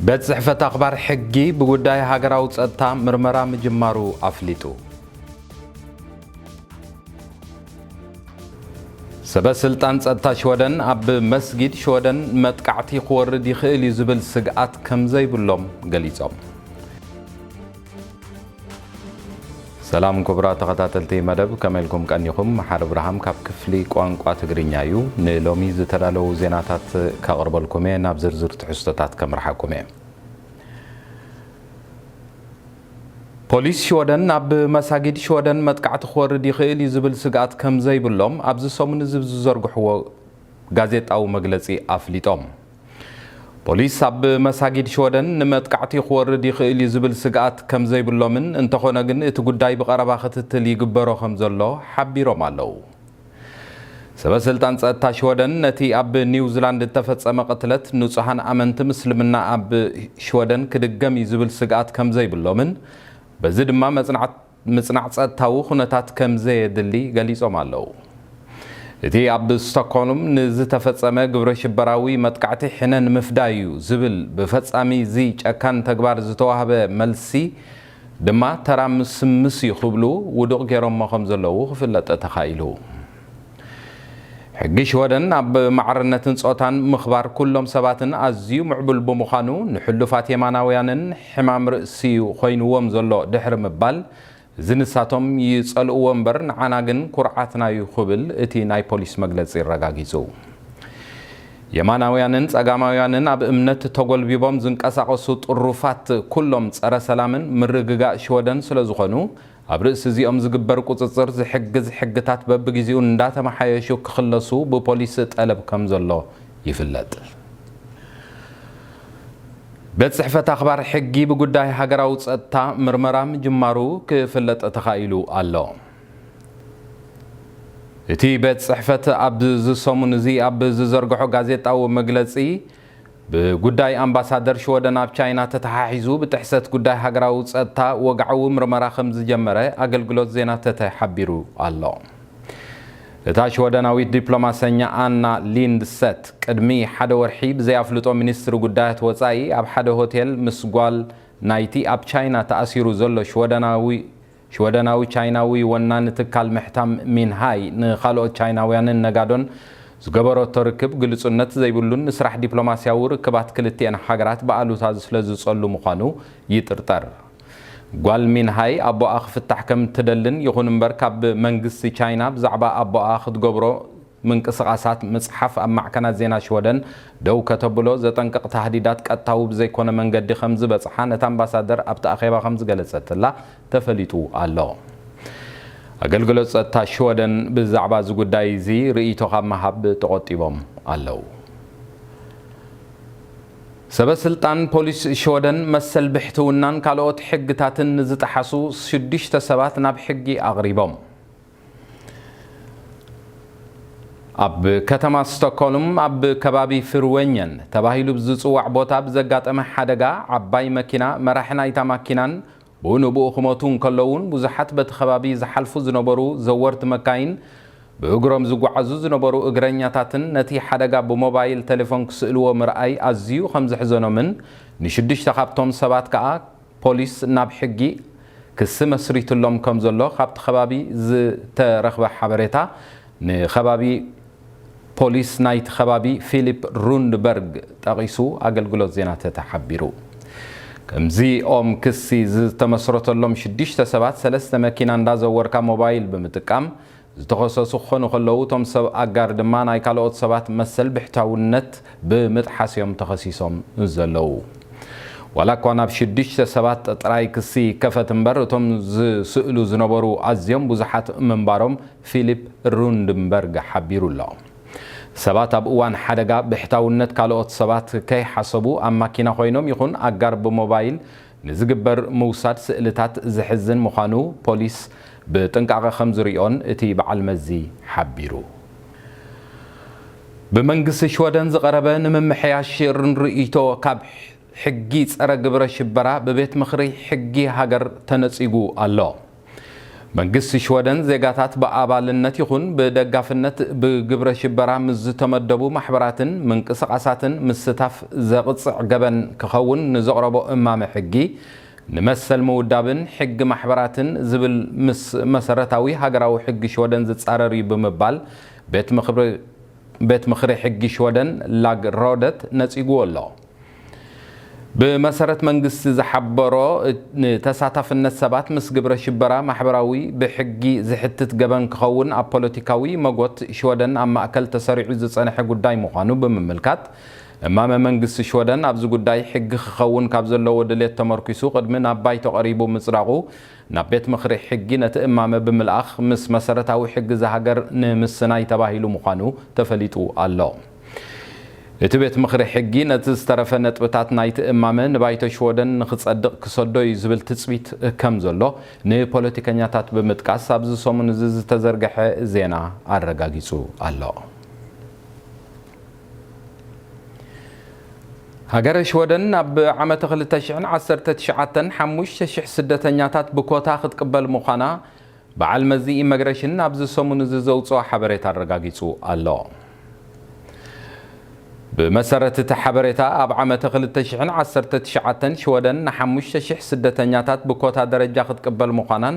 ቤት ጽሕፈት ኣኽባር ሕጊ ብጉዳይ ሃገራዊ ጸጥታ ምርመራ ምጅማሩ ኣፍሊጡ። ሰበ ስልጣን ጸጥታ ሽወደን ኣብ መስጊድ ሽወደን መጥቃዕቲ ክወርድ ይኽእል እዩ ዝብል ስግኣት ከም ዘይብሎም ገሊጾም። ሰላም ክቡራት ተኸታተልቲ መደብ፣ ከመይ ኢልኩም ቀኒኹም? መሓሪ ብርሃም ካብ ክፍሊ ቋንቋ ትግርኛ እዩ። ንሎሚ ዝተዳለዉ ዜናታት ከቕርበልኩም እየ። ናብ ዝርዝር ትሕዝቶታት ከምርሓኩም እየ። ፖሊስ ሽወደን ኣብ መሳጊድ ሽወደን መጥቃዕቲ ክወርድ ይኽእል እዩ ዝብል ስግኣት ከም ዘይብሎም ኣብዚ ሰሙን እዚ ዝዘርግሕዎ ጋዜጣዊ መግለጺ ኣፍሊጦም። ፖሊስ ኣብ መሳጊድ ሽወደን ንመጥቃዕቲ ክወርድ ይኽእል እዩ ዝብል ስግኣት ከም ዘይብሎምን እንተኾነ ግን እቲ ጉዳይ ብቐረባ ክትትል ይግበሮ ከም ዘሎ ሓቢሮም ኣለዉ። ሰበ ስልጣን ጸጥታ ሽወደን ነቲ ኣብ ኒውዚላንድ እተፈጸመ ቅትለት ንጹሃን ኣመንቲ ምስልምና ኣብ ሽወደን ክድገም እዩ ዝብል ስግኣት ከም ዘይብሎምን በዚ ድማ መጽናዕት ምጽናዕ ጸጥታዊ ኩነታት ከም ዘየድሊ ገሊጾም ኣለዉ። እቲ ኣብ ስቶክሆልም ንዝተፈጸመ ግብረ ሽበራዊ መጥቃዕቲ ሕነ ንምፍዳይ እዩ ዝብል ብፈጻሚ እዚ ጨካን ተግባር ዝተዋህበ መልሲ ድማ ተራ ምስምስ እዩ ክብሉ ውዱቕ ገይሮሞ ከም ዘለዉ ክፍለጥ ተኻኢሉ። ሕጊ ሽወደን ኣብ ማዕርነትን ጾታን ምኽባር ኩሎም ሰባትን ኣዝዩ ምዕቡል ብምዃኑ ንሕሉፋት የማናውያንን ሕማም ርእሲ እዩ ኮይንዎም ዘሎ ድሕሪ ምባል እዚ ንሳቶም ይጸልእዎ እምበር ንዓና ግን ኩርዓትና እዩ ክብል እቲ ናይ ፖሊስ መግለጺ ኣረጋጊጹ። የማናውያንን ጸጋማውያንን ኣብ እምነት ተጎልቢቦም ዝንቀሳቐሱ ጥሩፋት ኩሎም ጸረ ሰላምን ምርግጋእ ሽወደን ስለ ዝኾኑ ኣብ ርእሲ እዚኦም ዝግበር ቁጽጽር ዝሕግዝ ሕግታት በብግዜኡ እንዳተመሓየሹ ክኽለሱ ብፖሊስ ጠለብ ከም ዘሎ ይፍለጥ። ቤት ጽሕፈት ኣኽባር ሕጊ ብጉዳይ ሃገራዊ ጸጥታ ምርመራ ምጅማሩ ክፍለጥ ተኻኢሉ ኣሎ። እቲ ቤት ጽሕፈት ኣብዚ ሰሙን እዚ ኣብ ዝዘርግሖ ጋዜጣዊ መግለጺ ብጉዳይ ኣምባሳደር ሽወደን ኣብ ቻይና ተተሓሒዙ ብጥሕሰት ጉዳይ ሃገራዊ ጸጥታ ወግዓዊ ምርመራ ከም ዝጀመረ ኣገልግሎት ዜና ተተ ሓቢሩ ኣሎ። እታ ሽወደናዊት ዲፕሎማሰኛ ኣና ሊንድሰት ቅድሚ ሓደ ወርሒ ብዘይ ኣፍልጦ ሚኒስትሪ ጉዳያት ወጻኢ ኣብ ሓደ ሆቴል ምስ ጓል ናይቲ ኣብ ቻይና ተኣሲሩ ዘሎ ሽወደናዊ ሽወደናዊ ቻይናዊ ወናኒ ትካል ምሕታም ሚንሃይ ንኻልኦት ቻይናውያንን ነጋዶን ዝገበረቶ ርክብ ግልጹነት ዘይብሉን ንስራሕ ዲፕሎማስያዊ ርክባት ክልቲኤን ሃገራት ብኣሉታ ስለ ዝጸሉ ምዃኑ ይጥርጠር። ጓል ሚንሃይ ኣቦኣ ክፍታሕ ከም ትደልን ይኹን እምበር ካብ መንግስቲ ቻይና ብዛዕባ ኣቦኣ ክትገብሮ ምንቅስቓሳት ምጽሓፍ ኣብ ማዕከናት ዜና ሽወደን ደው ከተብሎ ዘጠንቅቕ ታህዲዳት ቀጥታዊ ብዘይኮነ መንገዲ ከም ዝበጽሓ ነታ ኣምባሳደር ኣብቲ ኣኼባ ከም ዝገለጸትላ ተፈሊጡ ኣሎ። ኣገልግሎት ጸጥታ ሽወደን ብዛዕባ እዚ ጉዳይ እዚ ርእይቶ ካብ ምሃብ ተቖጢቦም ኣለዉ። ሰበ ስልጣን ፖሊስ ሽወደን መሰል ብሕትውናን ካልኦት ሕግታትን ንዝጠሓሱ ሽዱሽተ ሰባት ናብ ሕጊ ኣቕሪቦም። ኣብ ከተማ ስቶክሆልም ኣብ ከባቢ ፍርወኘን ተባሂሉ ብዝጽዋዕ ቦታ ብዘጋጠመ ሓደጋ ዓባይ መኪና መራሒ ናይታ ማኪናን ብኡ ንብኡ ክሞቱ እንከለውን ብዙሓት በቲ ከባቢ ዝሓልፉ ዝነበሩ ዘወርቲ መካይን ብእግሮም ዝጓዓዙ ዝነበሩ እግረኛታትን ነቲ ሓደጋ ብሞባይል ቴሌፎን ክስእልዎ ምርኣይ ኣዝዩ ከም ዘሕዘኖምን ንሽዱሽተ ካብቶም ሰባት ከኣ ፖሊስ ናብ ሕጊ ክሲ መስሪትሎም ከም ዘሎ ካብቲ ከባቢ ዝተረኽበ ሓበሬታ ንከባቢ ፖሊስ ናይቲ ከባቢ ፊሊፕ ሩንድበርግ ጠቒሱ ኣገልግሎት ዜና ተተ ሓቢሩ። ከምዚኦም ክሲ ዝተመስረተሎም ሽዱሽተ ሰባት ሰለስተ መኪና እንዳዘወርካ ሞባይል ብምጥቃም ዝተኸሰሱ ክኾኑ ከለዉ እቶም ሰብ ኣጋር ድማ ናይ ካልኦት ሰባት መሰል ብሕታውነት ብምጥሓስ እዮም ተኸሲሶም ዘለዉ። ዋላ እኳ ናብ ሽዱሽተ ሰባት ጥራይ ክሲ ይከፈት እምበር እቶም ዝስእሉ ዝነበሩ ኣዝዮም ብዙሓት ምንባሮም ፊሊፕ ሩንድንበርግ ሓቢሩ ኣሎ። ሰባት ኣብ እዋን ሓደጋ ብሕታውነት ካልኦት ሰባት ከይሓሰቡ ኣብ ማኪና ኮይኖም ይኹን ኣጋር ብሞባይል ንዝግበር ምውሳድ ስእልታት ዘሕዝን ምዃኑ ፖሊስ ብጥንቃቐ ከም ዝሪኦን እቲ በዓል መዚ ሓቢሩ። ብመንግስቲ ሽወደን ዝቐረበ ንምምሕያሽ ርእይቶ ካብ ሕጊ ጸረ ግብረ ሽበራ ብቤት ምኽሪ ሕጊ ሃገር ተነጺጉ ኣሎ። መንግስቲ ሽወደን ዜጋታት ብኣባልነት ይኹን ብደጋፍነት ብግብረ ሽበራ ምስ ዝተመደቡ ማሕበራትን ምንቅስቓሳትን ምስታፍ ዘቕጽዕ ገበን ክኸውን ንዘቕረቦ እማመ ሕጊ ንመሰል ምውዳብን ሕጊ ማሕበራትን ዝብል ምስ መሰረታዊ ሃገራዊ ሕጊ ሽወደን ዝጻረር እዩ ብምባል ቤት ምኽሪ ቤት ምኽሪ ሕጊ ሽወደን ላግ ሮደት ነጺግዎ ኣሎ። ብመሰረት መንግስቲ ዝሓበሮ ንተሳታፍነት ሰባት ምስ ግብረ ሽበራ ማሕበራዊ ብሕጊ ዝሕትት ገበን ክኸውን ኣብ ፖለቲካዊ መጎት ሽወደን ኣብ ማእከል ተሰሪዑ ዝጸንሐ ጉዳይ ምዃኑ ብምምልካት እማመ መንግስቲ ሽወደን ኣብዚ ጉዳይ ሕጊ ክኸውን ካብ ዘለዎ ድሌት ተመርኪሱ ቅድሚ ናብ ባይቶ ቀሪቡ ምጽዳቑ ናብ ቤት ምኽሪ ሕጊ ነቲ እማመ ብምልኣኽ ምስ መሰረታዊ ሕጊ ዝሃገር ንምስናይ ተባሂሉ ምዃኑ ተፈሊጡ ኣሎ። እቲ ቤት ምኽሪ ሕጊ ነቲ ዝተረፈ ነጥብታት ናይቲ እማመ ንባይቶ ሽወደን ንኽጸድቕ ክሰዶ እዩ ዝብል ትጽቢት ከም ዘሎ ንፖለቲከኛታት ብምጥቃስ ኣብዚ ሰሙን እዚ ዝተዘርግሐ ዜና ኣረጋጊጹ ኣሎ። ሃገረ ሽወደን ኣብ ዓመተ ክልተ ሽሕን ዓሰርተ ትሽዓተን ሓሙሽተ ሽሕ ስደተኛታት ብኮታ ክትቅበል ምዃና በዓል መዚ ኢመግሬሽን ኣብዚ ሰሙን እዚ ዘውፅኦ ሓበሬታ ኣረጋጊፁ ኣሎ። ብመሰረት እቲ ሓበሬታ ኣብ ዓመተ ክልተ ሽሕን ዓሰርተ ትሽዓተን ሽወደን ንሓሙሽተ ሽሕ ስደተኛታት ብኮታ ደረጃ ክትቅበል ምዃናን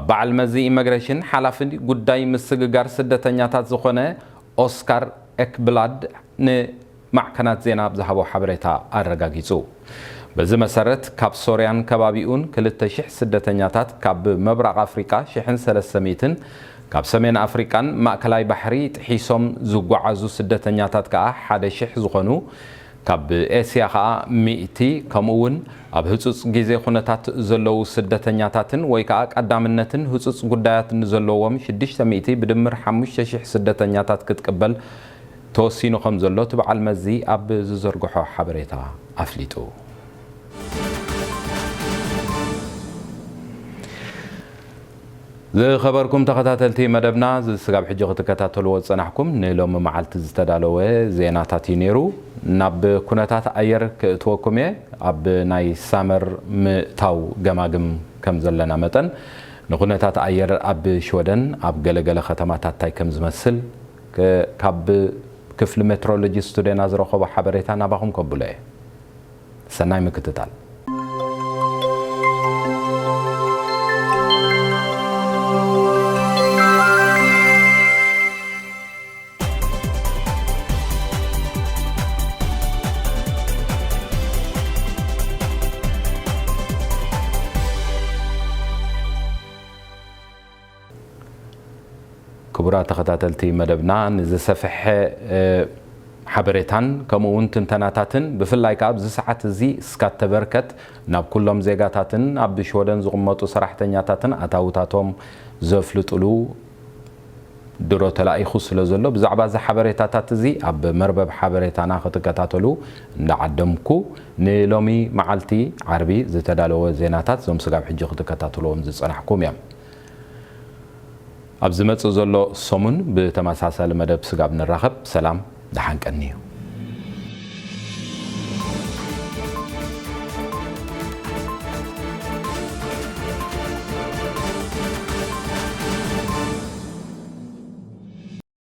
ኣብ በዓል መዚ ኢመግሬሽን ሓላፊ ጉዳይ ምስግጋር ስደተኛታት ዝኾነ ኦስካር ኤክብላድ ንማዕከናት ዜና ኣብ ዝሃቦ ሓበሬታ ኣረጋጊጹ። በዚ መሰረት ካብ ሶርያን ከባቢኡን ክልተ ሽሕ ስደተኛታት፣ ካብ ምብራቕ ኣፍሪቃ ሽሕን ሰለስተ ሚእትን፣ ካብ ሰሜን ኣፍሪቃን ማእከላይ ባሕሪ ጥሒሶም ዝጓዓዙ ስደተኛታት ከኣ ሓደ ሽሕ ዝኾኑ፣ ካብ ኤስያ ከኣ ሚእቲ፣ ከምኡ እውን ኣብ ህጹጽ ግዜ ኩነታት ዘለዉ ስደተኛታትን ወይ ከኣ ቀዳምነትን ህጹጽ ጉዳያት ንዘለዎም ሽዱሽተ ሚእቲ ብድምር ሓሙሽተ ሽሕ ስደተኛታት ክትቅበል ተወሲኑ ከም ዘሎ እቲ በዓል መዚ ኣብ ዝዘርግሖ ሓበሬታ ኣፍሊጡ። ዝኸበርኩም ተኸታተልቲ መደብና፣ እዚ ስጋብ ሕጂ ክትከታተልዎ ዝጸናሕኩም ንሎሚ መዓልቲ ዝተዳለወ ዜናታት እዩ ነይሩ። ናብ ኩነታት ኣየር ክእትወኩም እየ። ኣብ ናይ ሳመር ምእታው ገማግም ከም ዘለና መጠን፣ ንኩነታት ኣየር ኣብ ሽወደን ኣብ ገለገለ ከተማታት እንታይ ከም ዝመስል፣ ከ-፣ ካብ ክፍሊ ሜትሮሎጂ ስቱድዮና ዝረኸቦ ሓበሬታ ናባኹም ከብሎ እየ። ሰናይ ምክትታል። ክቡራት ተኸታተልቲ መደብና፣ ንዝሰፍሐ፣ እ፣ ሓበሬታን ከምኡ እውን ትንተናታትን፣ ብፍላይ ከኣ ኣብዚ ሰዓት እዚ እስካት ተበርከት ናብ ኩሎም ዜጋታትን ኣብ ሽወደን ዝቕመጡ ሰራሕተኛታትን ኣታውታቶም ዘፍልጥሉ ድሮ ተላኢኹ ስለ ዘሎ፣ ብዛዕባ እዚ ሓበሬታታት እዚ ኣብ መርበብ ሓበሬታና ክትከታተሉ እንዳዓደምኩ፣ ንሎሚ መዓልቲ ዓርቢ ዝተዳለወ ዜናታት፣ እዞም ስጋብ ሕጂ ክትከታተልዎም ዝጸናሕኩም እዮም። ኣብ ዝመጽእ ዘሎ ሰሙን ብተመሳሳሊ መደብ ስጋብ ንራኸብ፣ ሰላም፣ ደሓን ቀንዩ።